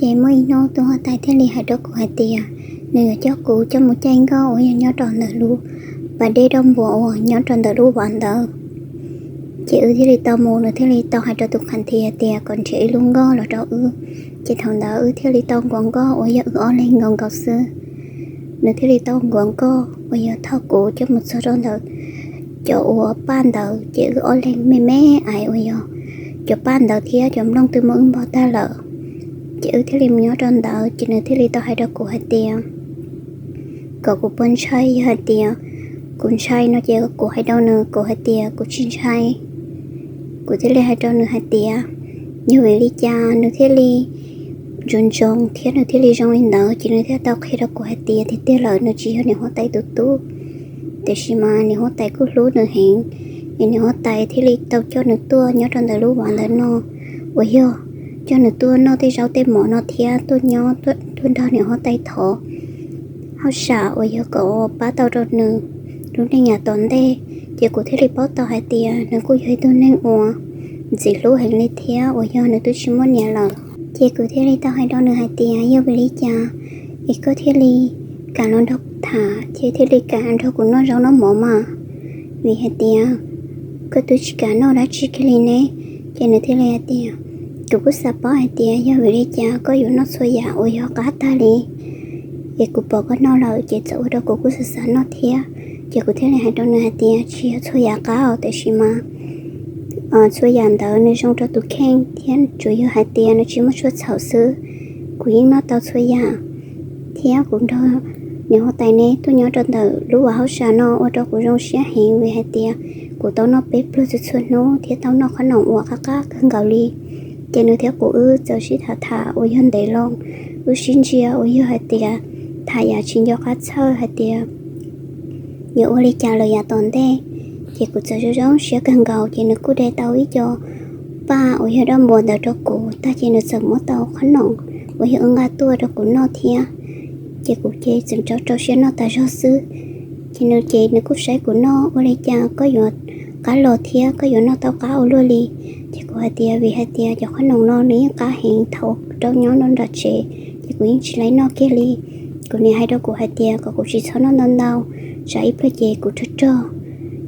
Ces muaj ib hnub tus huab tais thiaj li hais rau kuv hais tias nws yuav coj kuv coj mus caij nkoj uas yog nyob rau ntawm lub pas dej roj npuas uas nyob rau ntawm lub vas ntawd. Ces wb thiaj li tau mus, nws thiaj li tau hais rau tus khav thias tias kom nrhiav ib lub nkoj los rau wb. Ces thaum ntawd wb thiaj li tau nkuas nkoj uas yog wb ob leeg nkaus nkaus xwb. Nws thiaj li tau nkuas nkoj uas yog thauj kuv coj mus txog rau ntawm cov uas paj ntawd, ces wb ob leeg me me ais uas yog cov paj ntawd thiab cov nplooj twb muab wb npog tag lawm. Ces wb thiaj li mus nyob rau ntawd, ces nws thiaj li tau hais rau kuv hais tias kom kuv puas ntshai, yog hais tias kuv ntshai no ces kuv hais rau nws, kuv hais tias kuv tsis ntshai. Kuv thiaj li hais rau nws hais tias yog vim li cas nws thiaj li ntsoov ntsoov thiab nws thiaj li zoo li ntawd, ces nws thiaj tau qhia rau kuv hais tias tiag tiag lawm nws tsis yog niam huab tais tus tub, tiam sis mas niam huab tais kuj hlub nws heev, es niam huab tais thiaj li tau coj nws tuaj nyob rau ntawm lub vas ntawm no uas yog coj nws tuaj noj tej zaub tej mov no thiab tuaj nyob tuaj nrog niam huab tais thov hauj sam uas yog kom pab tau rau nws lub neej yav tom ntej. Ces kuv thiaj li paub tau hais tias nws kuj yog ib tug neeg uas ntxim hlub heev li thiab uas yog nws twb tsis muaj niam lawm. Ces kuv thiaj li tau hais rau nws hais tias yog vim li cas es koj thiaj li kam los nrog kuv tham thiab thiaj li kam nrog kuv noj zaub noj mov mas, vim hais tias koj twb tsis kam noj dab tsi kiag li ne. Ces nws thiaj li hais tias kuv kuj xav paub hais tias yog vim li cas koj yuav noj txhua yam uas yog qab tag li, es kuv pom koj noj lawm ces txawm ua rau kuv kuj xav xav noj thiab. Ces kuv thiaj li hais rau nws hais tias tsis yog txhua yam qab os, tiam sis mas txhua yam ntawd nws zoo rau tus kheej thiab tsuas yog hais tias nws tsis muaj tshuaj txhaum xwb, kuv yeej noj tau txhua yam. Thiab kuv nrog niam huab tais neb tuaj nyob rau ntawm lub vas hauj sam no ua rau kuv zoo siab heev vim hais tias kuv tau noj peb pluag txhua txhua hnub thiab tau noj qhob noom uas qab qab kawg nkaus li. Ces nws thiab kuv wb txawm sib tham tham uas yog ntev loo, wb sib ntsia uas yog hais tias tham yam tsis nco qab txhawj hais tias yuav ua li cas lawm yav tom ntej. Ces kuv txawm zoo zoo siab kawg nkaus, ces nws kuj de tau ib co paj uas yog dab npua ntawd rau kuv tag, ces nws txawm muab tau qhob noom uas yog wb nqa tuaj rau kuv noj thiab. Ces kuv ces tseem rau rau siab noj tas zog xwb. Ces nws ces nws kuj saib kuv noj, ua li cas koj yuav qab los thiab koj yuav noj tau qab ua luaj li? Ces kuv hais tias vim hais tias cov qhob noom no nws yeej qab heev, thaum rau nyob nram tsev ces kuv yeej tsis laib noj kiag li. Kuv niam hais rau kuv hais tias kom kuv tsis txhob noj ntau ntau, tsam ib pliag ces kuv rog rog.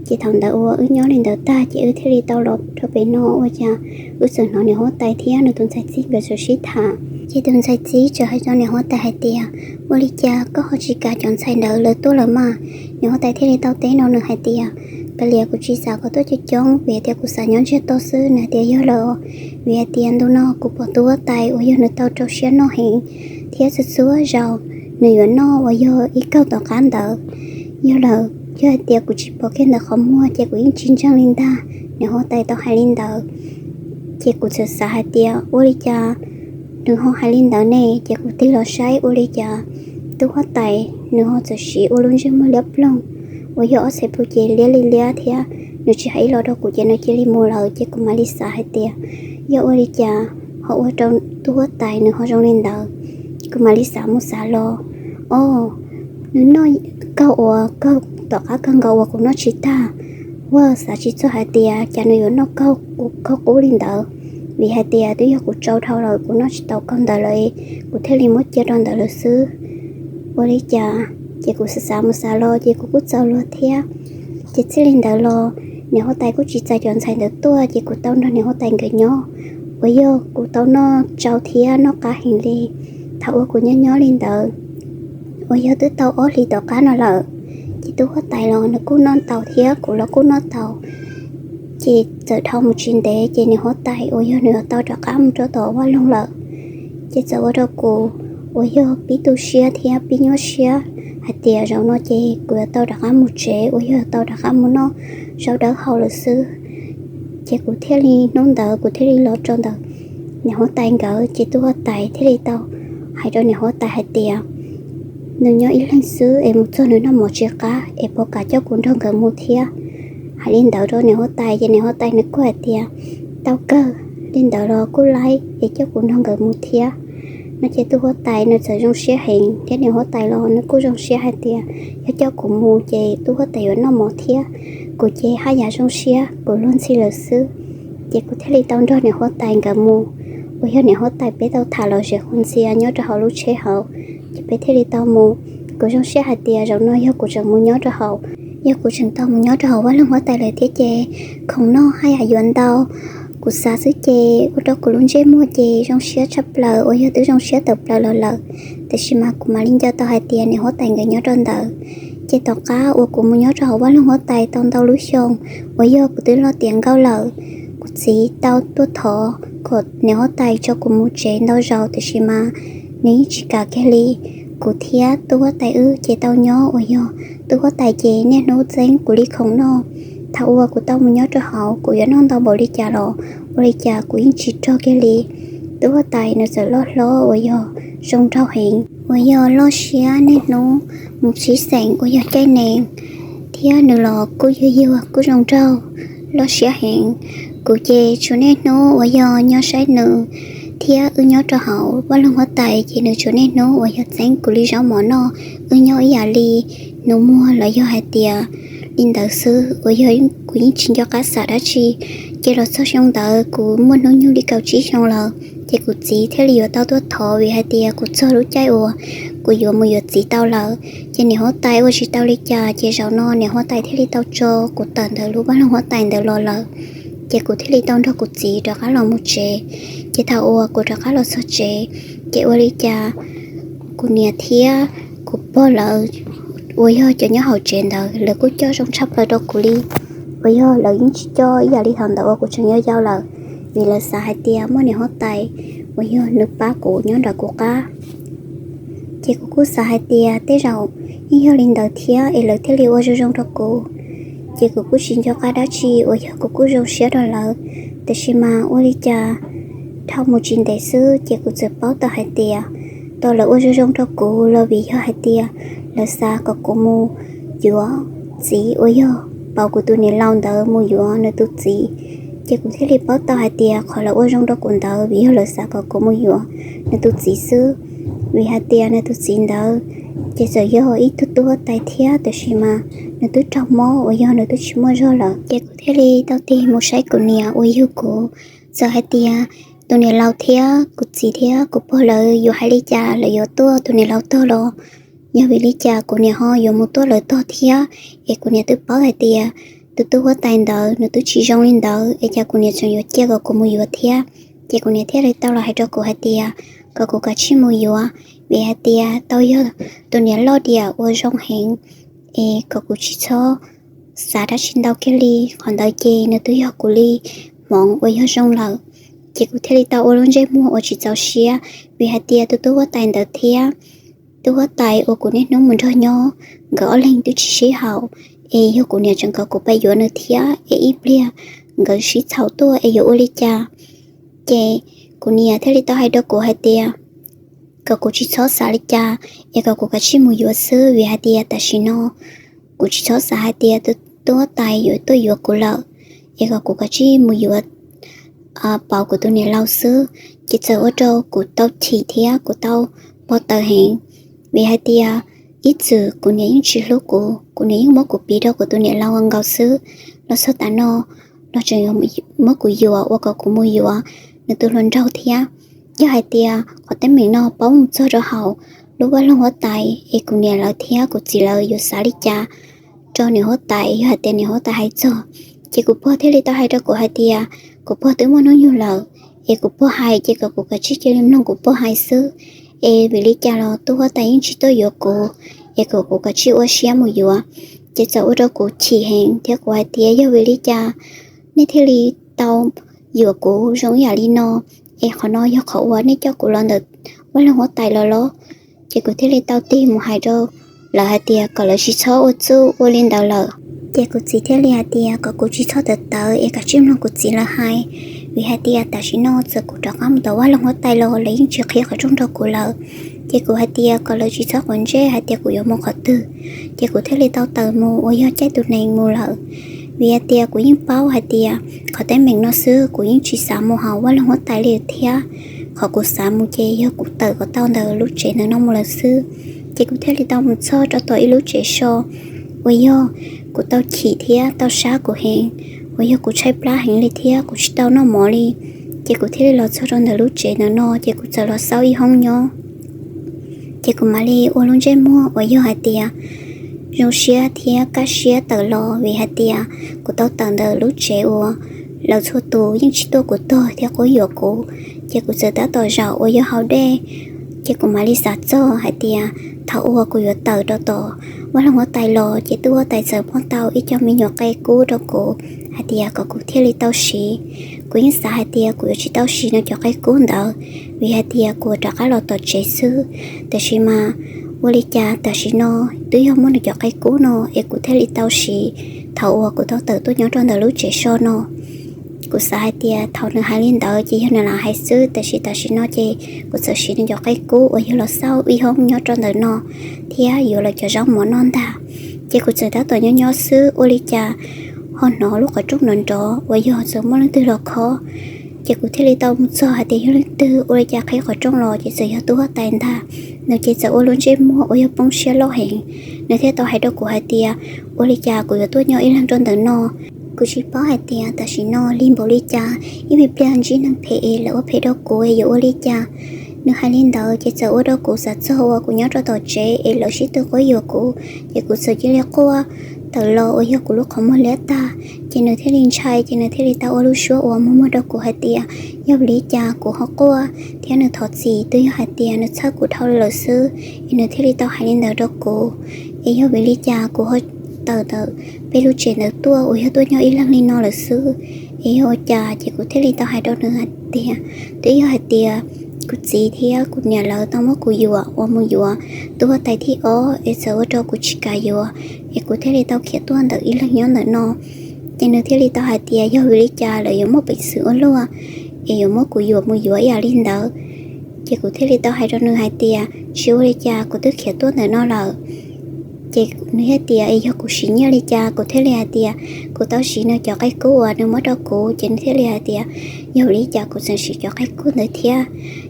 Ces thaum ntawd uas wb nyob li ntawd tag ces wb thiaj li tau los rau pem no ua cas wb txawm hnov niam huab tais thiab nws tus ntxhais txib nkawd txawm sib tham. Ces tus ntxhais txib txawm hais rau niam huab tais hais tias ua li cas koj ho tsis kam cov ntxhais ntawd lawv tuaj lawm mas? Niam huab tais thiaj li tau teb rau nws hais tias kav liam, kuv tsis xav kom tuaj coob coob vim tias kuv xav nyob ntsiag to xwb. Nws hais tias yog lawm, vim hais tias ntu no kuv pom tus huab tais uas yog nws tau rau siab noj heev thiab txhua txhua zaus nws yuav noj uas yog ib kaug tom qab ntawd. Yog lawm, yog hais tias kuv tsis pom kiag ntawm qhov muag ces kuv yeej tsis ntseeg li ntag, niam huab tais tau hais li ntawd. Ces kuv txawm xav hais tias ua li cas nws ho hais li ntawd ne, ces kuv tig los saib ua li cas tub huab tais nws ho txawm siv ua lub ntsej muag liab ploog uas yog ob txhais plhu ces liab li liab thiab nws tsis hais ib los rau kuv ces nws cia li mus lawm. Ces kuv mam li xav hais tias yog ua li cas ho ua rau tub huab tais nws ho zoo li ntawd. Kuv mam li xav mus xav los, o, nws noj kaug uas kaug tom qab kawg nkaus uas kuv noj tsis tag. Ua xav tsis txog hais tias cas nws yuav noj kaug, kaug qub li ntawd, vim hais tias twb yog kuv tsau dhau lawm, kuv noj tsis tau kaug ntawd lawm, kuv thiaj li muab cia rau ntawd lawm xwb. Ua li cas, ces kuv xav xav mus xav los ces kuv kuj txaus luag thiab. Ces txij li ntawd los niam huab tais kuj tsis txais cov ntxhais ntawd tuaj, ces kuv tau nrog niam huab tais nkawd nyob, uas yog kuv tau noj tsau thiab noj qab heev li. Thaum uas kuv nyob nyob li ntawd uas yog twb tau ob hlis tom qab no lawm, ces tub huab tais los nws kuj noj tau thiab kuv los kuj noj tau. Ces txawm dhau mus tsis ntev ces niam huab tais uas yog nws yuav tau rov qab mus rau tom vaj loog lawm. Ces txawm ua rau kuv uas yog pib tu siab thiab pib nyuaj siab hais tias zaum no ces kuv yuav tau rov qab mus tsev uas yog tau rov qab mus noj zaub dawb haus lawm xwb. Ces kuv thiaj li, hnub ntawd kuv thiaj li los rau ntawm niam huab tais nkawd, ces tub huab tais thiaj li tau hais rau niam huab tais hais tias nws nyob ib leeg xwb es mus txog nws noj mov tsis qab es puas kam coj kuv nrog nkawd mus thiab. Hais li ntawd rau niam huab tais ces niam huab tais nws kuj hais tias tau kawg, li ntawd los kuj laib es coj kuv nrog nkawd mus thiab. No ces tub huab tais nws txawm zoo siab heev thiab niam huab tais los nws kuj zoo siab hais tias yog coj kuv mus ces tub huab tais yuav noj mov thiab. Kuv ces haj yam zoo siab, kuv luag ntxhi lawm xwb. Ces kuv thiaj li tau nrog niam huab tais nkawd mus uas yog niam huab tais peb tau tham los zem qhuav ntxias nyob rau hauv lub tsheb hauv. Ces peb thiaj li tau mus. Kuv zoo siab hais tias zaum no yog kuv tseem mus nyob rau hauv, yog kuv tseem tau mus nyob rau hauv vaj loog huab tais lawm thiab ces khoom noj haj yam yuav ntau. Kuv xav xwb ces ua rau kuv lub ntsej muag ces zoo siab tshaj plaws uas yog twb zoo siab tawm plaws los lawm. Tiam sis mas kuv mam li nco tau hais tias niam huab tais nkawd nyob rau ntawd. Ces tom qab uas kuv mus nyob rau hauv vaj loog huab tais tau ntau lub xyoo uas yog kuv twb loj tiav nkauj lawm, kuv txiv tau tuaj thov kom niam huab tais tso kuv mus tsev ntau zaus tiam sis mas nws yeej tsis kam kiag li. Kuv thiab tub huab tais wb ces tau nyob uas yog tub huab tais ces niaj hnub txeeb kuv li khoom noj. Thaum uas kuv tau mus nyob rau hauv kuv yuav noj ntau npaum li cas los ua li cas kuv yeej tsis rog kiag li. Tub huab tais nws txawm loj hlob uas yog zoo nraug heev uas yog loj siab niaj hnub mus txhib xeem uas yog caij nees, thiab nws los kuj yuag yuag kuj zoo nraug, loj siab heev. Kuv ces tsuas niaj hnub uas yog nyob saib nws, thiab wb nyob rau hauv vaj loog huab tais ces nws tsuas niaj hnub uas yog txeeb kuv li zaub mov noj, wb nyob ib yam li nus muag los yog hais tias li ntawd xwb uas yog kuv yeej tsis nco qab xav dab tsi. Ces los txog xyoo ntawd kuv muaj hnub nyoog li kaum tsib xyoo lawm ces kuv txiv thiaj li yuav tau tuaj thov vim hais tias kuv txog lub caij uas kuv yuav mus yuav txiv tau lawm. Ces niam huab tais ua tsis tau li cas ces zaum no niam huab tais thiaj li tau tso kuv tawm ntawm lub vaj loog huab tais ntawd los lawm. Ces kuv thiaj li tau nrog kuv txiv rov qab los mus tsev. Ces thaum uas kuv rov qab los txog tsev, ces ua li cas kuv niam thiab kuv pog lawv uas yog cov nyob hauv tsev ntawd lawv kuj coj zoo tshaj plaws rau kuv li, uas yog lawv yeej tsis coj ib yam li thaum ntawd uas kuv tseem yau yau lawm, vim lawv xav hais tias muaj niam huab tais uas yog nws pab kuv nyob nram kuv qab. Ces kuv kuj xav hais tias tej zaum yeej yog li ntawd thiab es lawv thiaj li ua zoo zoo rau kuv. Ces kuv kuj tsis nco qab dab tsi uas yog kuv kuj zoo siab rau lawv. Tiam sis mas ua li cas dhau mus tsis ntev xwb ces kuv txawm paub tau hais tias tos lawv ua zoo zoo rau kuv los vim yog hais tias lawv xav kom kuv mus yuav txiv uas yog pauv kuv tus niam laus ntawd mus yuav nws tus txiv. Ces kuv thiaj li paub tau hais tias qhov lawv ua zoo rau kuv ntawd vim yog lawv xav kom kuv mus yuav nws tus txiv xwb. Vim hais tias nws tus txiv ntawd ces txawm yog ib tug tub huab tais thiab tiam sis mas nws twb raug mob uas yog nws twb tsis muaj zog lawm. Ces kuv thiaj li tau tig mus saib kuv niam uas yug kuv. Txawm hais tias tus niam laus thiab kuv txiv thiab kuv pog lawv yuav hais li cas lawv yuav tuaj tus niam laus tog los yog vim li cas kuv niam ho yuav mus tuaj lawv tog thiab. Es kuv niam twb paub hais tias tus tub huab tais ntawd nws twb tsis zoo li ntawd es cas kuv niam tseem yuav cia kom kuv mus yuav thiab. Ces kuv niam thiaj li tau los hais rau kuv hais tias kom kuv kav tsij mus yuav, vim hais tias tau yog tus niam loj diam uas zoo heev, es kom kuv tsis txhob xav dab tsi ntau kiag li, qhov ntawd ces nws twb yog kuv li hmoov uas yog zoo lawm. Ces kuv thiaj li tau ua lub ntsej muag uas tsis txaus siab, vim hais tias tus tub huab tais ntawd thiab tub huab tais uas kuv niaj hnub mus nrog nyob, nkawd ob leeg twb tsis sib haum, es yog kuv niam tseem kom kuv pab yuav nws thiab es ib pliag nkawd sib txhaum tuaj es yuav ua li cas. Ces kuv niam thiaj li tau hais rau kuv hais tias kom kuv tsis txhob xav li cas, es kom kuv kav tsij mus yuav xwb, vim hais tias tam sim no kuv tsis txhob xav hais tias tus tub huab tais yuav tuaj yuav kuv lawm, es kom kuv kav tsij mus yuav pauv kuv tus niam laus xwb. Ces txawm ua rau kuv tau chim thiab kuv tau npau taws heev, vim hais tias ib txwm kuv niam yeej tsis hlub kuv, kuv niam yeej muab kuv piv rau kuv tus niam laus ua nkaus xwb. Los txog tav no los tseem muab kuv yuam ua kom kuv mus yuav nws tus hluas nraug thiab. Yog hais tias qhov teeb meem no paub mus txog rau hauv lub vaj loog huab tais es kuv niam lawv thiab kuv txiv lawv yuav xav li cas rau niam huab tais, yog hais tias niam huab tais hais txog. Ces kuv pog thiaj li tau hais rau kuv hais tias kuv pog twb muaj hnub nyoog lawm, es kuv pog hais ces kom kuv kav tsij cia li mloog kuv pog hais xwb, es vim li cas los tub huab tais yeej tsis tuaj yuav kuv, es kom kuv kav tsij ua siab mus yuav. Ces txawm ua rau kuv chim heev thiab kuv hais tias yog vim li cas nej thiaj li tau yuam kuv zoo ib yam li no, es qhov no yog qhov uas nej coj kuv los ntawm vaj loog huab tais los los. Ces kuv thiaj li tau tig mus hais rau lawv hais tias kom lawv tsis txhob ua txuj ua li ntawd lawm. Ces kuv txiv thiaj li hais tias kom kuv tsis txhob tawv tawv es kav tsij mloog kuv txiv lawv hais, vim hais tias tam sim no txawm kuv rov qab mus tom vaj loog huab tais los lawv yeej tsis qhia qhov rooj rau kuv lawm. Ces kuv hais tias kom lawv tsis txhob quav ntsej hais tias kuv yuav mus qhov twg. Ces kuv thiaj li tau tawm mus uas yog caij tus nees mus lawm, vim hais tias kuv yeej paub hais tias qhov teeb meem no xwb, kuv yeej tsis xav mus hauv vaj loog huab tais li thiab. Qhov kuv xav mus ces yog kuv tawm kom tau ntawm lub tsev ntawm no mus lawm xwb. Ces kuv thiaj li tau mus txog rau tom ib lub tsev so uas yog kuv tau chim thiab tau sab kuv heev, uas yog kuv tshaib plab heev li thiab kuv tsis tau noj mov li. Ces kuv thiaj li los txog rau ntawm lub tsev ntawm no ces kuv txawm los xauj ib hoob nyob. Ces kuv mam li ua lub ntsej muag uas yog hais tias zoo siab thiab kaj siab tawm los vim hais tias kuv tau tawm ntawm lub tsev uas lawv txhua tus yeej tsis tuaj kuv tog thiab quab yuam kuv. Ces kuv txawm tab tom zaum uas yog haus dej, ces kuv mam li xav txog hais tias thaum uas kuv yuav tawm rau tom vaj loog huab tais los ces tub huab tais txawm muab tau ib co me nyuam qe kub rau kuv hais tias kom kuv thiaj li tau siv. Kuv yeej xav hais tias kuv yuav tsis tau siv nws cov qe kub ntawd vim hais tias kuv rov qab los tom tsev xwb. Tiam sis mas ua li cas tam sim no twb yog muaj nws cov qe kub no es kuv thiaj li tau siv thaum uas kuv tau tawm tuaj nyob rau ntawm lub tsev so no. Kuv xav hais tias thaum nws hais li ntawd ces yog nws lam hais xwb, tiam sis tam sim no ces kuv txawm siv nws cov qe kub uas yog los xauj ib hoob nyob rau ntawm no thiab yuav lawv cov zaub mov noj ntag. Ces kuv txawm tab tom nyob nyob xwb ua li cas ho hnov lub qhov rooj nrov nrov uas yog txawm muaj leej twg los khob. Ces kuv thiaj li tau mus txog hais tias yog leej twg ua li cas qhib qhov rooj los ces txawm yog tub huab tais ntag. Nws ces txawm ua lub ntsej muag uas yog poob siab loj heev, nws thiaj tau hais rau kuv hais tias ua li cas kuv yuav tuaj nyob ib leeg rau ntawm no. Kuv tsis paub hais tias tam sim no lig npaum li cas, ib me pliag ntsib neeg phem es lawv ua phem rau kuv es yuav ua li cas. Nws hais li ntawd ces txawm ua rau kuv xav txog uas kuv nyob rau tom tsev es lawv sib tw quab yuam kuv, ces kuv txawm cia li quaj tawm los uas yog kuv lub qhov muag liab tag. Ces nws thiaj li ntshai ces nws thiaj li tau ua lub suab uas muag muag rau kuv hais tias yog vim li cas kuv ho quaj thiab nws thov txim twb yog hais tias nws txhawj kuv dhau lawm xwb, es nws thiaj li tau hais li ntawd rau kuv. Es yog vim li cas kuv ho tawm ntawm peb lub tsev ntawd tuaj uas yog tuaj nyob ib leeg li no lawm xwb, es yog ua cas? Ces kuv thiaj li tau hais rau nws hais tias twb yog hais tias kuv txiv thiab kuv niam lawv tau muab kuv yuam uas mus yuav tub huab tais thib ob es txawm ua rau kuv tsis kam yuav, es kuv thiaj li tau khiav tuaj ntawm ib leeg nyob ntawm no. Ces nws thiaj li tau hais tias yog vim li cas lawv yuav muaj peev xwm ua luaj es yuav muab kuv yuam mus yuav ib yam li ntawd. Ces kuv thiaj li tau hais rau nws hais tias tsis ua li cas, kuv twb khiav tuaj ntawm no lawm. Ces nws thiaj tias es yog kuv siv nyiaj li cas? Kuv thiaj li hais tias kuv tau siv nws cov qe kub uas nws muab rau kuv. Ces nws thiaj li hais tias yog vim li cas kuv tseem siv cov qe kub ntawd thiab?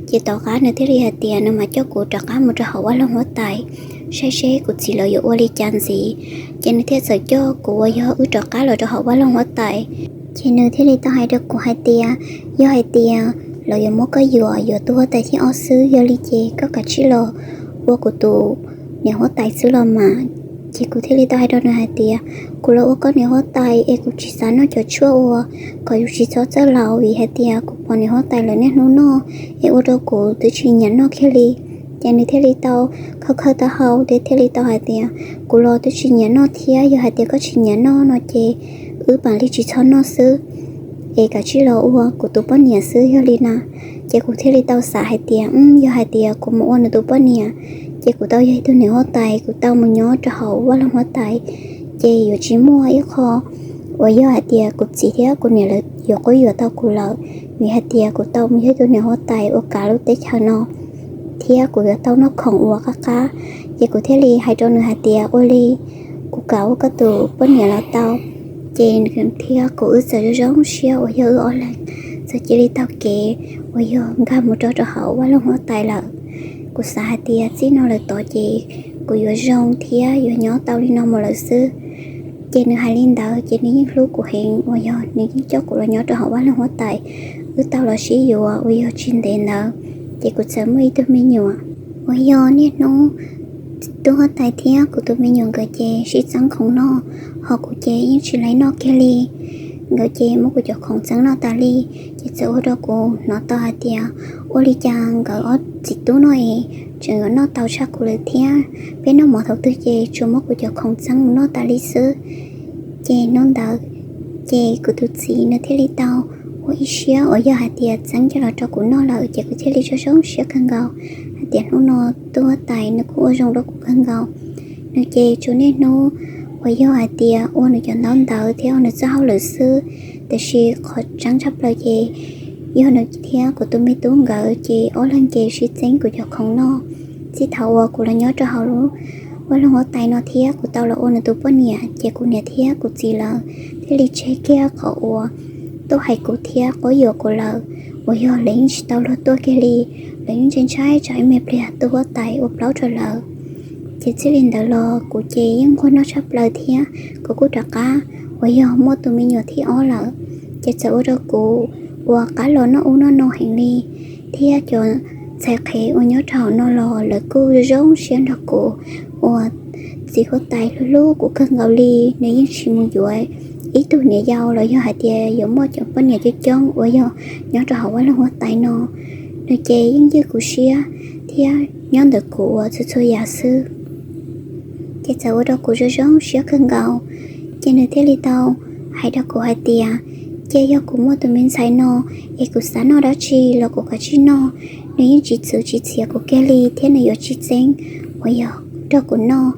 Ces tom qab nws thiaj li hais tias nws mam coj kuv rov qab mus rau hauv vaj loog huab tais saib seb kuv txiv lawv yuav ua li cas ntxiv. Ces nws thiaj txawm coj kuv uas yog wb rov qab los rau hauv vaj loog huab tais. Ces nws thiaj li tau hais rau kuv hais tias yog hais tias lawv yuav muab koj yuam yuav tub huab tais thib ob xwb, yog li ces koj kav tsij los ua kuv tus niam huab tais xwb los mas. Ces kuv thiaj li tau hais rau nws hais tias kuv los ua koj niam huab tais es kuv tsis xav noj cov tshuaj uas kom yus tsis txhob txawj laus, vim hais tias kuv pom niam huab tais lawv niaj hnub noj es ua rau kuv twb tsis nyiam noj kiag li. Ces nws thiaj li tau khaws khaws taub hau thiab thiaj li tau hais tias kuv los twb tsis nyiam noj thiab, yog hais tias koj tsis nyiam noj no ces wb mam li tsis txhob noj xwb, es kav tsij los ua kuv tus poj niam xwb yog li na. Ces kuv thiaj li tau xav hais tias yog hais tias kuv mus ua nws tus poj niam ces kuv tau yog ib tug niam huab tais, kuv tau mus nyob rau hauv vaj loog huab tais, ces yuav tsis muaj ib qho uas yog hais tias kuv txiv thiab kuv niam lawv yuav quab yuam tau kuv lawm, vim hais tias kuv tau mus yog ib tug niam huab tais uas kav lub teb chaws no, thiab kuv yuav tau noj khoom uas qab qab. Ces kuv thiaj li hais rau nws hais tias ua li kuv kam ua koj tus poj niam los tau. Ces nws thiab kuv wb txawm zoo zoo siab uas yog wb ob leeg txawm cia li taug kev uas yog nkag mus rau rau hauv vaj loog huab tais lawm. Kuv xav hais tias txij no lawm tod ces kuv yuav zoo thiab yuav nyob tau li no mus lawm xwb. Ces nws hais li ntawd ces nws yeej hlub kuv heev uas yog nws yeej coj kuv los nyob rau hauv vaj loog huab tais. Wb tau los sib yuav uas yog tsis ntev ntawd ces kuv txawm muaj ib tug me nyuam uas yog niaj hnub tub huab tais thiab kuv tus me nyuam nkawd ces sib txeeb khoom noj, ho kuv ces yeej tsis laib noj kiag li. Nkawd ces muab kuv cov khoom txeeb noj tas li, ces txawm ua rau kuv hnov tau hais tias ua li cas nkawd ob txiv tub no es tseem yuav noj tau tshaj kuv lawm thiab. Peb noj mov thaum twg ces tsuas muab kuv cov khoom txeeb mus noj tas li xwb. Ces hnub ntawd ces kuv tus txiv nws thiaj li tau ua ib siab uas yog hais tias txeeb coj los rau kuv noj lawm, ces kuv thiaj li zoo zoo siab kawg nkaus hais tias hnub no tub huab tais nws kuj ua zoo rau kuv kawg nkaus. Nws ces tsuas niaj hnub uas yog hais tias ua nws cov ntaub ntawv thiab ua nws txoj hauj lwm xwb, tiam sis qhov tseeb tshaj plaws ces yog nws thiab kuv tus me tub nkawd ces ob leeg ces sib txeeb kuv cov khoom noj. Txij thaum uas kuv los nyob rau hauv lub vaj loog huab tais no thiab kuv tau los ua nws tus poj niam ces kuv niam thiab kuv txiv lawv thiaj li tseg kiag qhov uas tuaj hais kuv thiab quab yuam kuv lawm, uas yog lawv yeej tsis tau luag tuaj kiag li. Lawv yeej ntshai ntshai tsam ib me pliag tub huab tais ua plaub rau lawv. Ces txij li ntawd los kuv ces yeej nquag noj tshaj plaws thiab kuv kuj rov qab uas yog muaj tus me nyuam thib ob lawm. Ces txawm ua rau kuv uas qab los noj ub noj no heev li, thiab cov ntxhais qhev uas nyob rau hauv no los lawv kuj zoo zoo siab nrog kuv, uas txiv huab tais hlub hlub kuv kawg nkaus li, nws yeej tsis mus yuav ib tug niam yau los yog hais tias yuav muaj cov poj niam coob coob uas yog nyob rau hauv vaj loog huab tais no. Nws ces yeej ywj kuv siab thiab nyob ntawm kuv ua txhua txhua yam xwb. Ces txawm ua rau kuv zoo zoo siab kawg nkaus. Ces nws thiaj li tau hais rau kuv hais tias, ces yog kuv muaj tus me ntxhais no es kuv xav noj dab tsi los kuv kav tsij noj, nws yeej tsis txwv tsis txhiav kuv kiag li thiab nws yuav tsis txeeb uas yog rau kuv noj.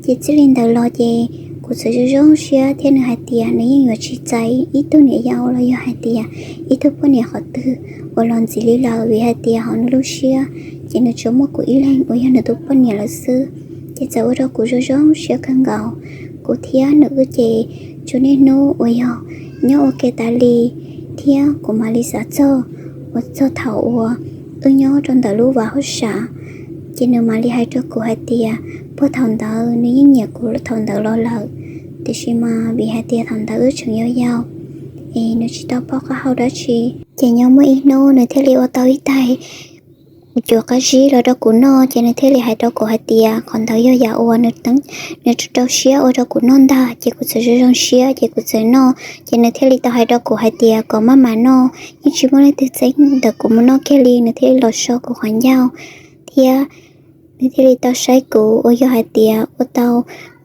Ces txij li ntawd los ces kuv txawm zoo zoo siab thiab nws hais tias nws yeej yuav tsis txais ib tug niam yau los yog hais tias ib tug poj niam qhov twg uas los ntxiv li lawm, vim hais tias hauv nws lub siab ces nws tsuas muaj kuv ib leeg uas yog nws tus poj niam lawm xwb. Ces txawm ua rau kuv zoo zoo siab kawg nkaus. Kuv thiab nws wb ces tsuas niaj hnub uas yog nyob ua ke tas li, thiab kuv mam li xav txog uas txog thaum uas wb nyob rau ntawm lub vaj hauj sam, ces nws mam li hais rau kuv hais tias puag thaum ntawd nws yeej nyiam kuv thaum ntawd los lawm, tiam sis mas vim hais tias thaum ntawd wb tseem yau yau es nws tsis tau paub qab hau dab tsi. Ces nyob muaj ib hnub nws thiaj li ua tau ib tais cuav qab zib los rau kuv noj, ces nws thiaj li hais rau kuv hais tias qhov ntawd yog yam uas nws rau rau siab ua rau kuv noj ntag. Ces kuv txawm zoo zoo siab ces kuv txawm noj. Ces nws thiaj li tau hais rau kuv hais tias kom maj mam noj, yeej tsis muaj leej twg txeeb ntawm kuv mus noj kiag li. Nws thiaj li los so kuv qhov ncauj thiab nws thiaj li tau saib kuv uas yog hais tias ua tau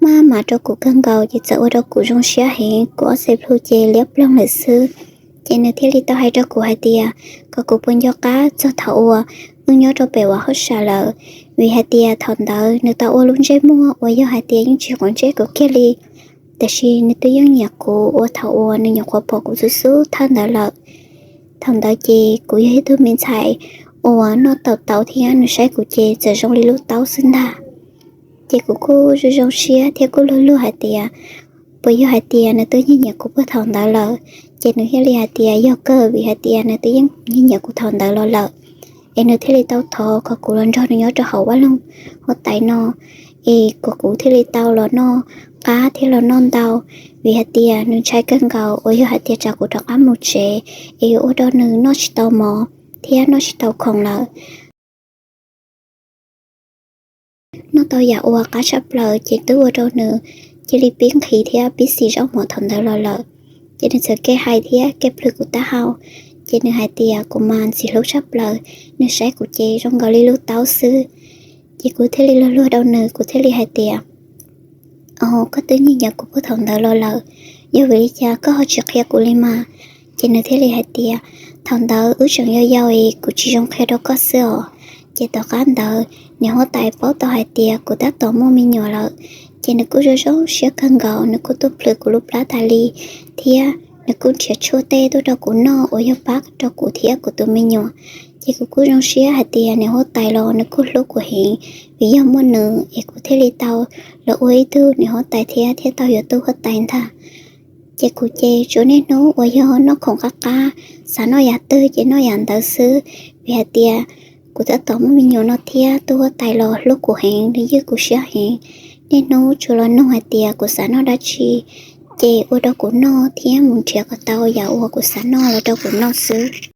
maj mam rau kuv kawg nkaus, ces txawm ua rau kuv zoo siab heev, kuv ob txhais plhu ces liab ploog lawm xwb. Ces nws thiaj li tau hais rau kuv hais tias kom kuv puas nco qab txog thaum uas wb nyob rau pem vaj hauj sam lawm, vim hais tias thaum ntawd nws tau ua lub ntsej muag uas yog hais tias yeej tsis quav ntsej kuv kiag li, tiam sis nws twb yeej nyiam kuv uas thaum uas nws nyuam qhuav pom kuv xub xub thawj ntawd lawm. Thaum ntawd ces kuv yog ib tug me ntxhais uas noj tau tau thiab nws saib kuv ces txawm zoo li lub taub xwb ntag. Ces kuv kuj zoo zoo siab thiab kuj luag luag hais tias puas yog hais tias nws twb yeej nyiam kuv puag thaum ntawd lawm. Ces nws thiaj li hais tias yog kawg, vim hais tias nws twb yeej nyiam kuv thaum ntawd los lawm, es nws thiaj li tau thov kom kuv los nrog nws nyob rau hauv vaj loog huab tais no, es kom kuv thiaj li tau los noj qab thiab los noj ntau, vim hais tias nws ntshai kawg nkaus uas yog hais tias tsam kuv rov qab mus tsev es yuav ua rau nws noj tsis tau mov thiab noj tsis tau khoom lawm. Noj tau yam uas qab tshaj plaws ces twb ua rau nws cia li pib nqhis thiab pib xis zaub mov thaum ntawd los lawm. Ces nws txawm kev hais thiab kev plhws kuv taub hau, ces nws hais tias kuv mas ntxim hlub tshaj plaws, nws saib kuv ces zoo nkaus li lub taub xwb. Ces kuv thiaj li luag luag rau nws, kuv thiaj li hais tias, o, koj twb nyiam nyiam kuv puag thaum ntawd los lawm, yog vim li cas koj ho tsis qhia kuv li mas? Ces nws thiaj li hais tias thaum ntawd wb tseem yau yau es kuv tsis zoo qhia rau koj xwb os. Ces tom qab ntawd niam huab tais paub tau hais tias kuv tab tom muaj me nyuam lawm, ces nws kuj zoo zoo siab kawg nkaus, nws kuj tuaj plhws kuv lub plab tas li, thiab nws kuj nrhiav tshuaj tej tuaj rau kuv noj uas yog pab rau kuv thiab kuv tus me nyuam. Ces kuv kuj zoo siab hais tias niam huab tais los nws kuj hlub kuv heev, vim yog muaj nws es kuv thiaj li tau los ua ib tug niam huab tais thiab thiaj tau yuav tub huab tais ntag. Ces kuv ces tsuas niaj hnub uas yog noj khoom qab qab, xav noj yam twg ces noj yam ntawd xwb, vim hais tias kuv tab tom muaj me nyuam no thiab tub huab tais los hlub kuv heev, nws ywj kuv siab heev. Niaj hnub tsuas los nug hais tias kuv xav noj dab tsi, ces ua rau kuv noj thiab mus nrhiav kom tau yam uas kuv xav noj los rau kuv noj xwb.